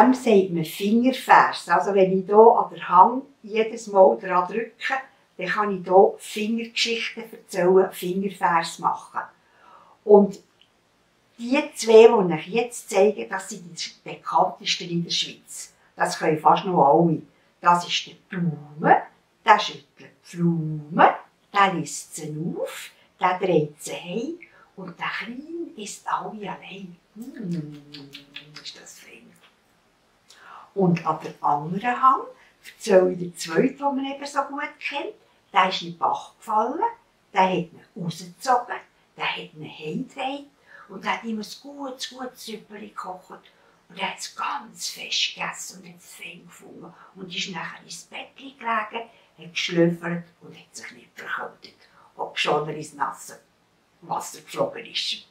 dem sagt man Fingervers. Also wenn ich hier an der Hand jedes Mal dran drücke, dann kann ich hier Fingergeschichten erzählen, Fingervers machen. Und die zwei, die ich jetzt zeige, das sind die bekanntesten in der Schweiz. Das können fast noch alle. Das ist der Daumen, der schüttelt die Pflaume, der liest sie auf, der dreht sie heim und der Kleine isst alle allein. Ist das fein. Und an der anderen Hand erzähle ich den zweiten, den man eben so gut kennt. Der ist in den Bach gefallen, der hat ihn rausgezogen, der hat ihn heimgedreht und der hat ihm ein gutes Süppchen gekocht. Und er hat es ganz fest gegessen und hat es fein gefunden. Und ist nachher ins Bett gelegen, hat geschlüpfert und hat sich nicht verkältet, obschon er ins nasse Wasser geflogen ist.